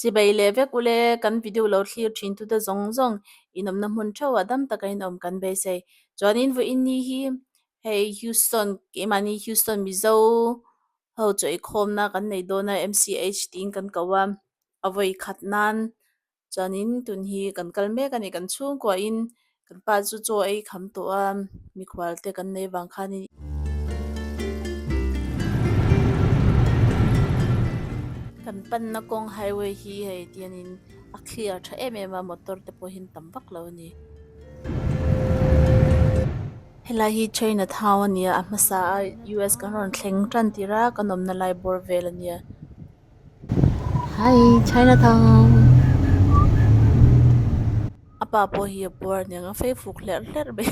Chibai leh vek ule kan video lo thlir thin tute zawng zawng inawmna hmun theuhah dam taka inawm kan beisei. Chuanin vawiin ni hi hei Houston keimahni Houston Mizo ho chaw eikhawmna kan nei dawn a MCH tiin kan ko a, a vawi khat nan Chuanin tun hi kan kal mek a ni kan chhungkuahin kan pa chu chaw ei kham tawh a mikhual te kan nei vang khanin. Kan panna kawng highway hi hei tianin a clear tha em em a motor te pawh hian tam vak lo a ni. Helai hi China town a ni a a hmasa a US kan rawn thleng tan tir a kan awmna lai bawr vel a nia. Hi China town a pa pawh hi a puar aniang a fei fuk hlerh hlerh mai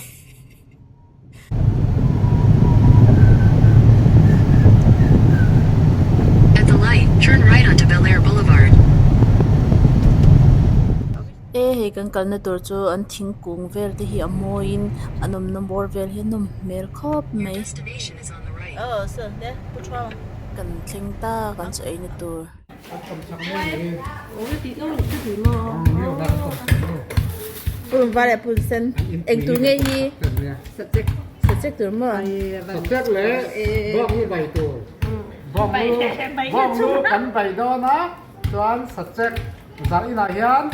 At the light, turn right onto Bellaire Boulevard. E hei kan kalna tur chu an thingkung vel te hi a mawiin an awmna bawr vel hi a nawm hmel khawp Your mai. destination is on the right. Kan thleng ta kan chu eina tur. Purun var leh purun sen eng tur nge hi sachek tur maw. Sachek leh bawk lu bai tur bawk lu bawk lu kan bai dawn a chuan sachek Zar inah hian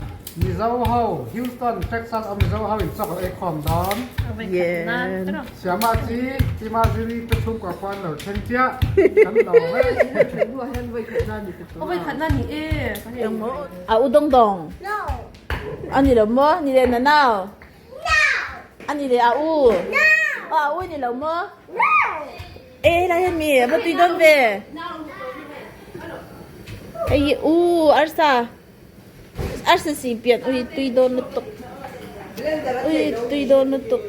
Mizo ho Houston, Texas a Mizo ho in chaw ka ei khawm dawn. Siama chi Tima Ziri te chhungkua pawh an lo thleng chiah. Kan lo vek. A u dawng dawng. A ni lo maw? Ni leh na nau. A ni leh a u. A u ni lo maw? E helai hian mi a va tui dawn ve. Hei hi u arsa arsa si pian ui tui dawn lutuk ui tui dawn lutuk.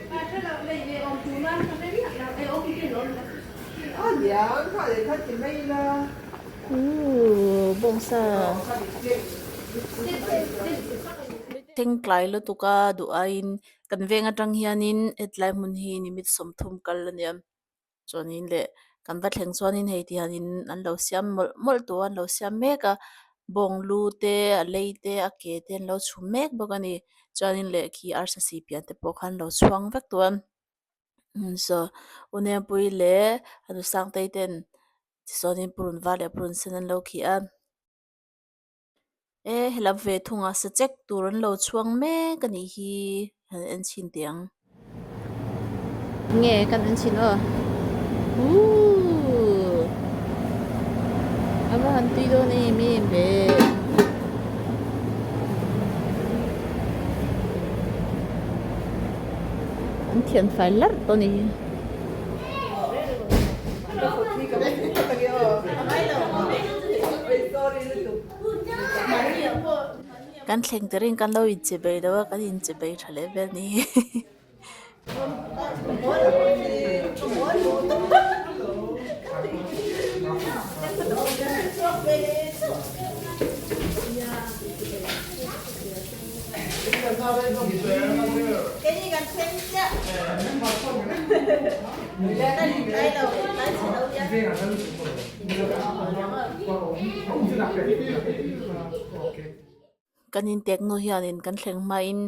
Ooh bawngsa. Thlengtlai lutuk a duh aiin kan veng atang hianin hetlai hmun hi nimit 30 kal a nia. Chuanin leh kan va thleng chuanin hei ti hianin an lo siam mawlh mawlh tawh a an lo siam mek a bawng lu te a lei te a ke te an lo chhum mek bawk a ni chuanin leh khi arsa si pian te pawh kha an lo chhuang vek tawh a saw u Nengpui leh a nu Sangtei ten tichuanin purun var leh purun sen an lo khih a. E helam ve thung a sachek tur an lo chhuang mek a nih hi han en chhin teh ang. Nge kan en chhin aw ooh a va han tui dawn em em ve. An thian fai larh tawh a nih hi. Kan thleng turin kan lo inche bei lo a, kan inche bei tha leh vel ni hi. Kan intek nu hianin kan thleng hmain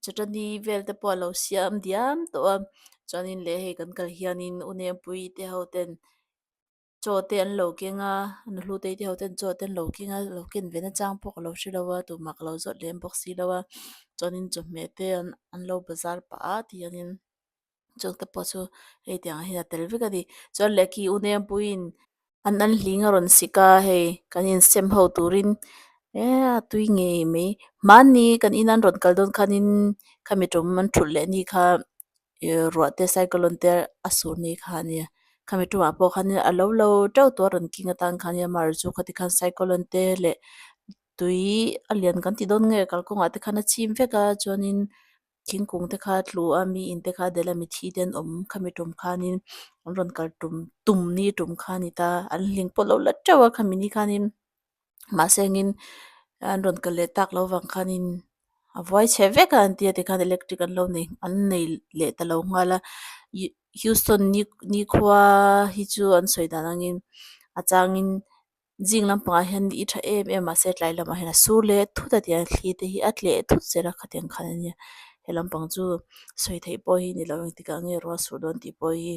chutani vel te pawh a lo siam diam tawh a chuanin leh hei kan kal hianin u Nengpui te ho ten chaw te an lo keng a nu hlutei te ho ten chaw te an lo keng a lo ken ve na chang pawh ka lo hre lo a tumah ka lo zawt lem bawk si lo a chuanin chawhmeh te an lo bazar pah a tihianin chung te pawh chu hei tiang ah hian a tel vek a ni chuan leh khi u Nengpuiin an an hling a rawn sik a hei kan insem ho turin eee a tui ngei mai hmanni kan ina an rawn kal dawn khanin khami tum an thulh leh ni kha ih ruah te cyclone te a sur ni kha a nia khami tumah pawh khanin a lo lo teuh tawh a rawn king atan khan amaherawhchu chu khati khan cyclone te leh tui a lian kan ti dawn nge kalkawngah te khan a chim vek a chuanin thingkung te kha a tlu a mi in te kha a delh a mithi te an awm khami tum khanin an rawn kal tum tum ni tum kha a ni ta an hling pawh lo la teuh a khami ni khanin mahse engin an rawn kal leh tak loh avang khanin a vuai chhe vek a an tia tikhan electric an lo nei an nei leh ta lo nghal a ih Houston ni nikhua hi chu an sawi dan angin a changin. Zing lampangah hian ni tha em em mahse tlai lamah hian a sur leh thut a tiang thli te hi a tleh thut zel a khatiang khan a nia he lampang chu sawi theih pawh hi ni lo engtikah nge ruah sur dawn tih pawh hi.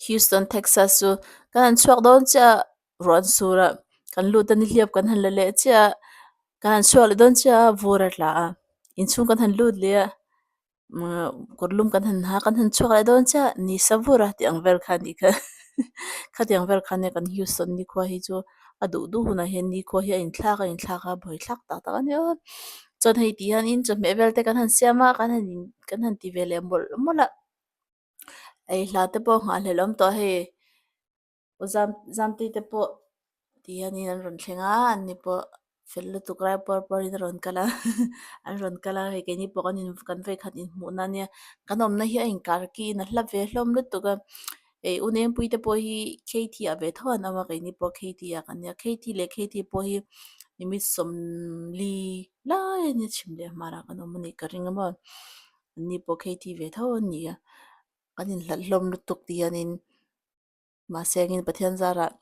Houston, Texas chu kan han chhuak dawn chiah a ruah an sur a kan lut a nihliap kan han la leh chiah a kan han chhuak leh dawn chiah a vur a tla a inchhung kan han lut leh a kawr lum kan han ha kan han chhuak leh dawn chiah a ni sa vur a tih ang vel kha a nih kha khatiang vel kha nia kan Houston nikhua hi chu a duh duh hunah hian nikhua hi a inthlak a inthlak a buaithlak tak tak a ni aw chuan hei tih hianin chawhmeh vel te kan han siam a kan han in kan han ti ve leh mawlh mawlh a ei hla te pawh nghahhlelh awm tawh hei. Aw zam zamtei te pawh ti hianin an rawn thleng a an ni pawh fel lutuk rai puar puarin a rawn kal a an rawn kal a hei keini pawh kan in kan vawikhat inhmuhna ania kan awmna hi a inkar kiin a hla ve hlawm lutuk a ih u nengpui te pawh hi Katie ah ve tho an awm a keini pawh Katie ah kan nia Katie leh Katie pawh hi nimit sawmli lai ania chhim leh hmarah kan awm anih ka ring a maw an ni pawh Katie ve tho an ni a kan inhlat hlawm lutuk ti hianin. Mahse engin Pathian zarah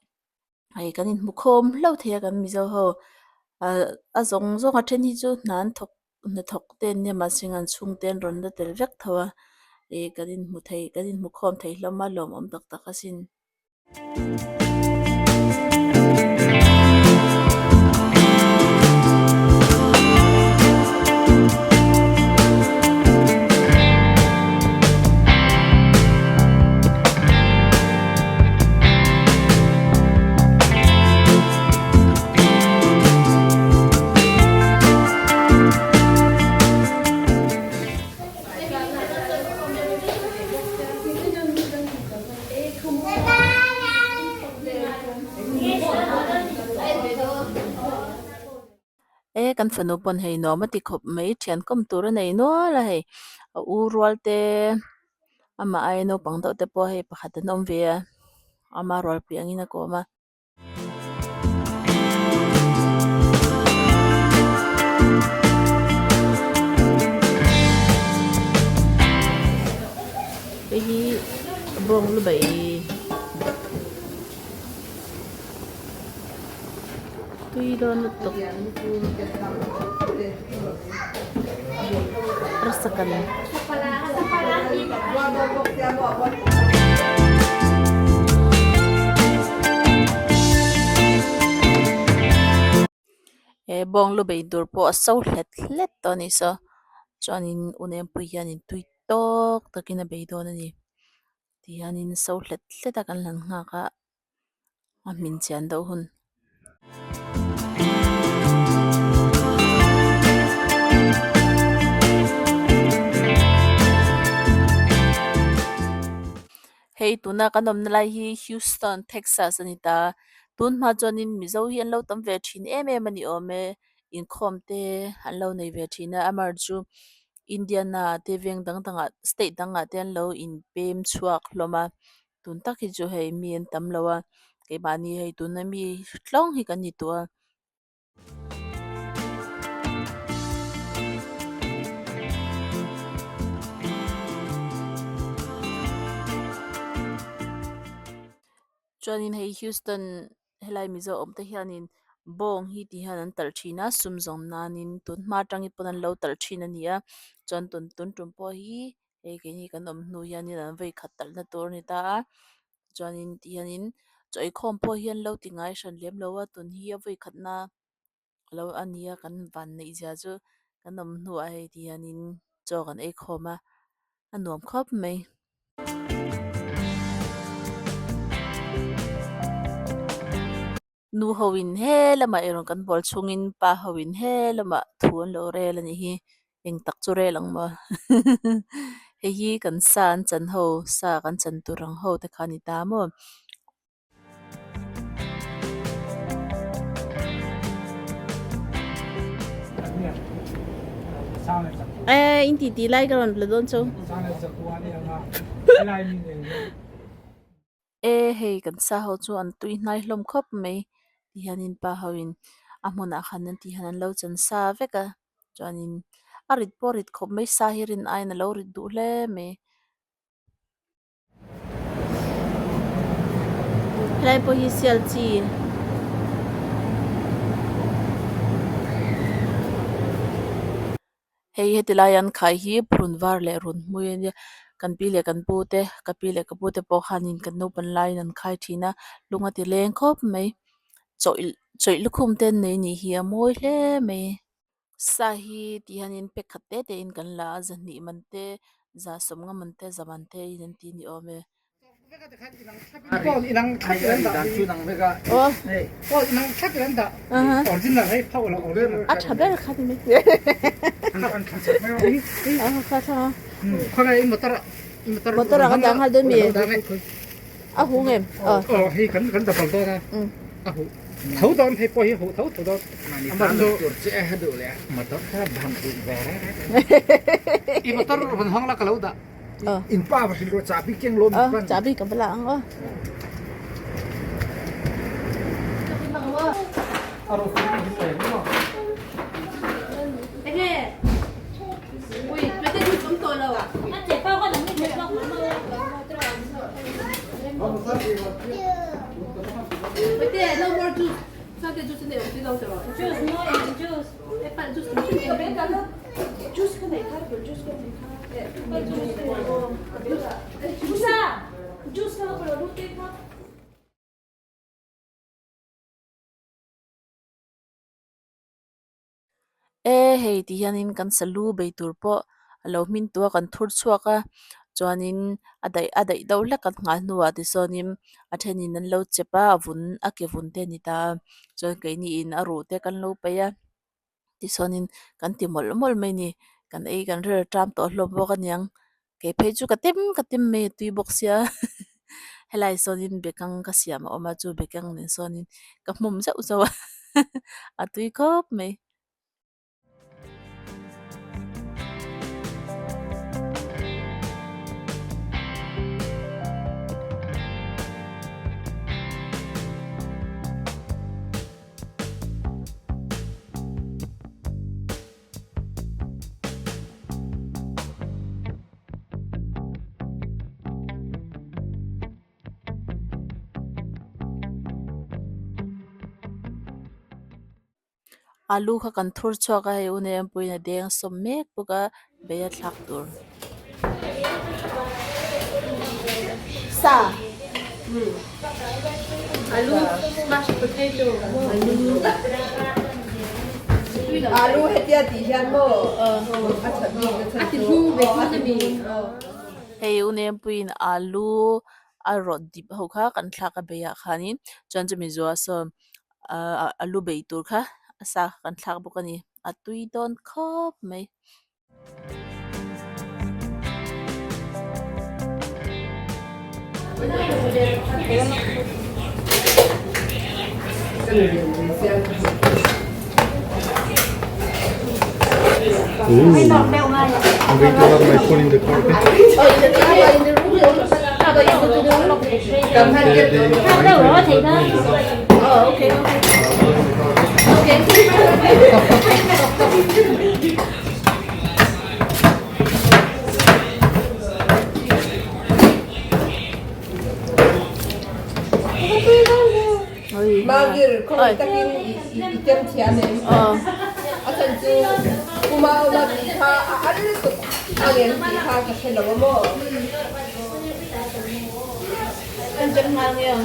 hei kan inhmu khawm hlauh thei a kan Mizo ho ah a zawng zawng a then hi chu hna an thawk hnathawk te an nia mahse an chhungte an rawn la tel vek tho a ih kan inhmu thei kan inhmu khawm thei hlawm a lawmawm tak tak asin. E kan fanu pawn hei nuam a ti khawp mai thian kawm tur a nei nual a hei a u rual te amah aia naupang deuh te pawh hei pakhat an awm ve a ama rualpui angin a kawm a. Hei hi bawng lu bai tui dawn lutuk arsa kan. He bawng lu bei tur pawh a so hlet hlet tawh a ni saw chuanin u nempui hianin tui tawk takin a bei dawn a ni tihianin so hlet hlet a kan han nghak a a hmin chian deuh hun. Hei tuna kan awmna lai hi Houston, Texas a ni ta. Tun hma chuanin Mizo hi an lo tam ve thin em em a ni awm e. Inkhawm te an lo nei ve thin a, amaherawhchu chu Indiana te veng dang dangah state dangah te an lo inpem chhuak hlawm a. Tun tak hi chu hei mi an tam lo a, keimahni hei tuna mi tlawng hi kan ni tawh a. Chuanin hei Houston helai Mizo awm te hianin bawng hi ti hian an talh thin a sum zawm nanin tun hma atangin pawn an lo talh thin a ni a chuan tun tun tum pawh hi hei keini kan awm hnu hianin an vawi khat talhna tur a ni ta a chuanin ti hianin chaw eikhawm pawh hi an lo ti ngai hran lem lo a tun hi a vawi khatna lo a ni a kan van neih zia chu kan awm hnuah hei ti hianin chaw kan ei khawm a a nuam khawp mai. Nu ho in he lamah erawh kan bawl chhungin pa ho in he lamah thu an lo rel a nih hi eng tak chu rel ang maw hei hi kan sa an chan ho sa kan chan tur ang ho te kha a ni ta maw. E in ti ti lai ka rawn la dawn chu. E hei kan sa ho chu an tui hnai hlawm khawp mai ti hianin pa ho in a hmunah khan an tih hian an lo chan sa vek a chuanin a rit pawh a rit khawp mai sa hi rin aiin a lo rit duh hle mai. Helai pawh hi sial chi hei heti lai an khai hi purun var leh run hmui a nia kan pi leh kan pu te ka pi leh ka pu te pawh khanin kan naupan laiin an khai thin a lung a ti leng khawp mai chawih chawih lukhum te an nei anih hi a mawi hle mai. Sa hi ti hianin pack khat te te in kan la a zahnih man te za sawmnga man te za man te in an ti ni awm e. A tha ber kha ni mai. Motor ah kan dah nghal dawn mi? A hu ngem? Tho dawn phei pawh hi huh tho tho dawn. Amah chu motor kha bang duh ve reng reng. I motor rawn hawng la ka lo dah. In pa va hrilh rawh chahbi keng lawm in pan. Chahbi ka va la ang aw. E hei ti hianin kan salu bei tur pawh a lo hmin tawh a kan thur chhuak a chuanin a daih a daih deuh hlek kan nghah hnuah tichuanin a thenin an lo chep a a vun a ke vun te a ni ta a chuan keini in a ruh te kan lo paih a tichuanin kan ti mawlh mawlh mai a ni kan ei kan rel ṭam tawh hlawm bawk a niang. Kei phei chu ka tem ka tem mai a tui bawk sia helai sawnin bekang ka siam a awm a chu bekang nen sawnin ka hmawm zauh zauh a a tui khawp mai. Alu kha kan thur chhuak a hei u nei ampuiin a deng sawm mek bawk a bei a thlak tur. Sa Alu mashed potato Alu hetia tih hian maw a that bik na chhan chu a ti hming Hei u Nempuiin alu a rawt dip ho kha kan thlak a beiah khanin chuan chumi zuah sawn alu bei tur kha a sa kha kan thlak bawk a ni a tui dawn khawp mai. I'm going to have my phone in the carpet. Magir khawngaih takin i tem thiam em? A chhan chu Puma awma tih kha a al tuk ang em tih kha ka hre lo a maw? An tem nghal nge ang?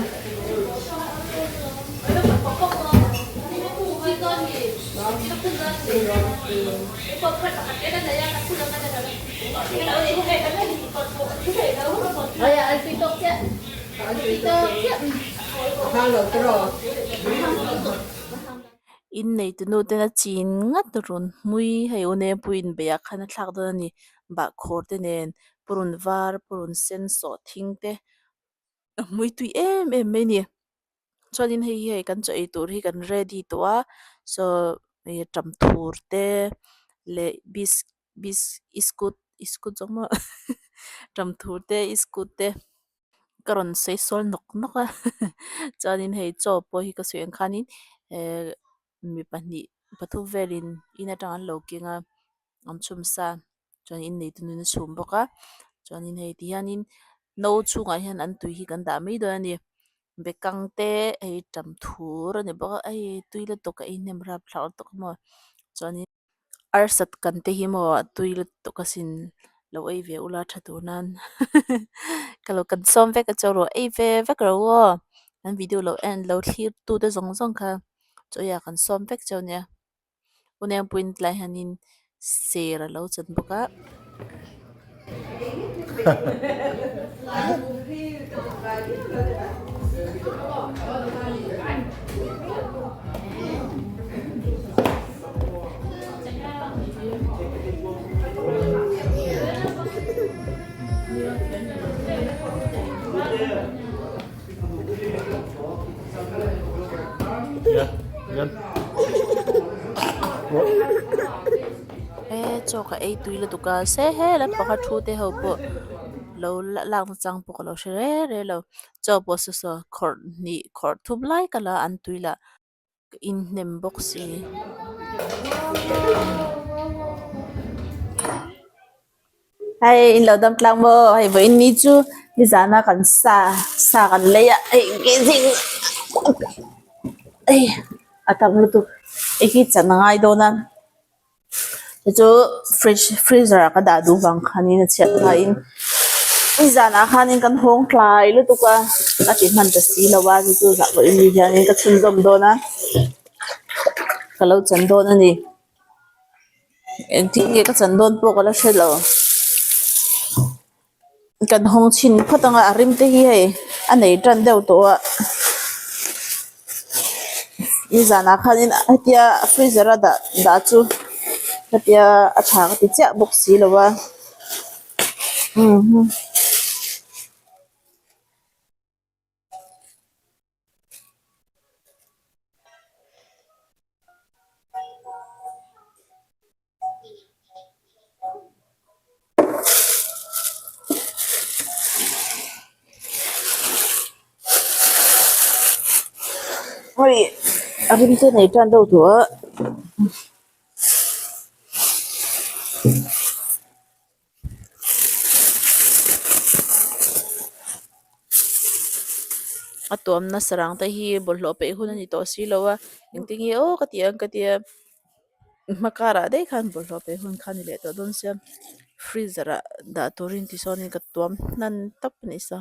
Innei tunu ten a chin ngat run hmui hei u nempui inbeih ah khan a thlak dawn a ni bahkhawr te nen purun var purun sen sawh thing te a hmui tui em em mai a ni. Chuanin hei hi hei kan chaw ei tur hi kan ready tawh a saw ih ṭamthur te leh bis. Bis iskut iskut zawk maw ṭamthur te iskut te ka rawn sawi sawl nawk nawk a chuanin hei chaw pawh hi ka sawi ang khanin ehh mi pahnih pathum velin in atang an lo keng a an chhum sa chuan innei te nun a chhum bawk a chuanin hei ti hianin no chhungah hian an tui hi kan dah mai dawn a ni bekang te hei ṭamthur a ni bawk a hei tui lutuk a ei hnem rapthlak lutuk a maw chuanin. Arsat kan te hi maw a tui lutuk asin lo ei ve ula tha tur nan ka lo kan sawm vek a chaw rawh ei ve vek ro aw an video lo en lo thlir tu te zawng zawng kha chaw ei ah kan sawm vek cheu nia unenpuiin tlai hianin ser a lo chan bawk a. He chaw ka ei tui lutuk a se he lampanga thu te ho pawh lo lak nachang pawh ka lo hre re re lo chaw pawh saw saw khawrh hnih khawrh thum lai ka la an tui lah ka inhnem bawk si. Hei in lo dam tlang maw hei vawiin ni chu nizana kan sa sa kan lei a hei zing hei a tam lutuk hei hi chan a ngai dawn a chu chu fridge freezer ah ka dah duh vang khanin a chhiat hmain nizanah khanin kan hawng tlai lutuk a a ti hman ta si lo a chu chu zah vawiin ni hianin ka chhunzawm dawn a ka lo chan dawn a ni. Engtin nge ka chan dawn pawh ka la hre lo kan hawng chhin phawt ang a a rim te hi hei a nei tan deuh tawh a nizanah khanin hetia freezer a dah dah chu hetia a tha ka ti chiah bawk si lo a umm. Hei a rim te nei tan deuh tawh a. A tuamna sarang te hi bawlhhlawh peih hun a ni tawh si lo a engtin nge aw ka ti ang ka tia hma karah daih khan bawlhhlawh peih hun kha a ni leh tawh dawn sia freezer ah dah turin tisawnin ka tuam hnan tawp a ni sa.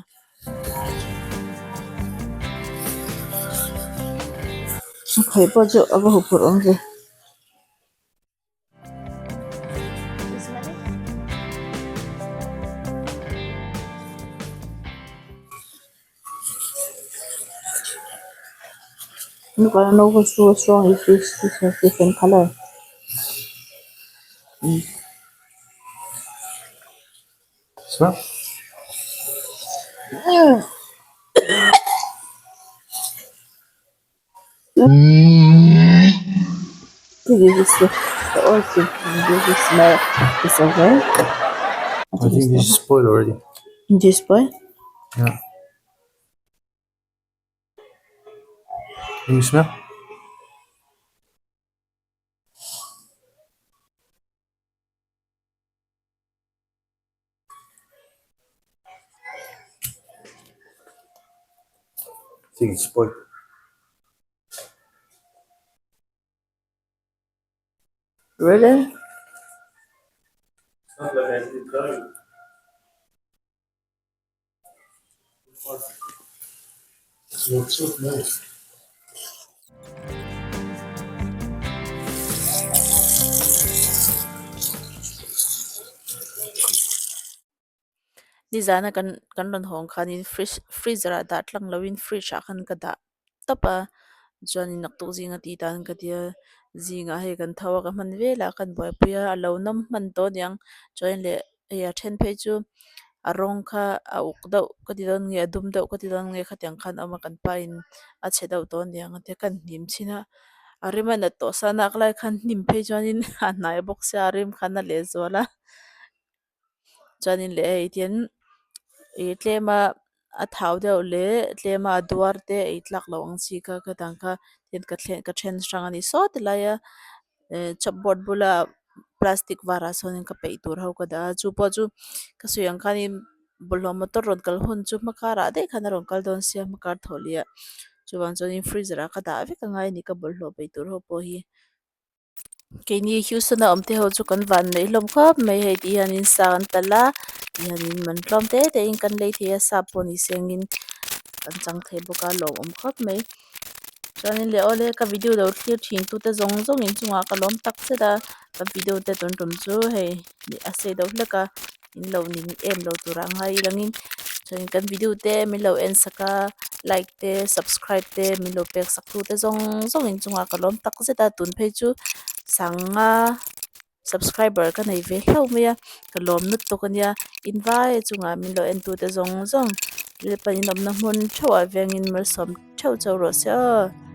A khawi pawh chu a va huphurh awm ve. Look, I don't know what's what's wrong with this. This has different color. Mm. Smell? Mm. This is the, the also this smell is okay. I think this is spoiled already. This spoiled? Yeah. Can you smell? I think it's spoiled. Really? It's not like I did tell you. Looks so nice. Nizana kan kan rawn hawng khanin fridge freezer ah dah tlang loin fridge ah khan ka dah tawp a chuanin naktuk zinga tih dan ka tia zingah hei kan tho a ka hman velah kan buaipui a a lo nawm hman tawh aniang chuan leh hei a then phei chu a rawng kha a uk deuh ka ti dawn nge a dum deuh ka ti dawn nge khatiang khan a awm a kan pa in a chhe deuh tawh aniang a tia kan hnim chhin a. A rim a nat tawh sa nak lai khan hnim phei chuanin a hnai bawk sia a rim khan a leh zual a chuanin leh hei tin ih tlema a thau deuh leh tlema a duar te ei tlak loh ang chi kha ka dang kha tin ka thle ka then hrang a ni saw ti laia eh chopboard bula plastic varah sawnin ka peih tur ho ka dah a chu pawh chu ka sawi ang khanin bawlhhlawh motor rawn kal hun chu hma karah daih khan a rawn kal dawn sia hma kar thawh leh ah chuvang chuanin freezer ah ka dah vek angai a ni ka bawlhhlawh peih tur ho pawh hi. Keini Houston a awm te ho chu kan van neih hlawm khawp mai hei tih hianin sa an talh a ti hianin man tlawm te te in kan lei thei a sa pawh ni sengin kan chang thei bawk a lawmawm khawp mai chuanin leh awle ka video lo thlir thin tu te zawng zawng in chungah ka lawm tak zet a ka video te tun tum chu hei a sei deuh hlek a in lo ning em lo turah a ngai langin chuan kan video te min lo en sak a like te subscribe te min lo pek sak tu te zawng zawng in chungah ka lawm tak zet a tun phei chu sanga subscriber ka nei ve hlauh mai a ka lawm lutuk ania in vai chungah min lo en tu te zawng zawng lalpan in awmna hmun theuhah vengin malsawm theuh chauh rawh se aw.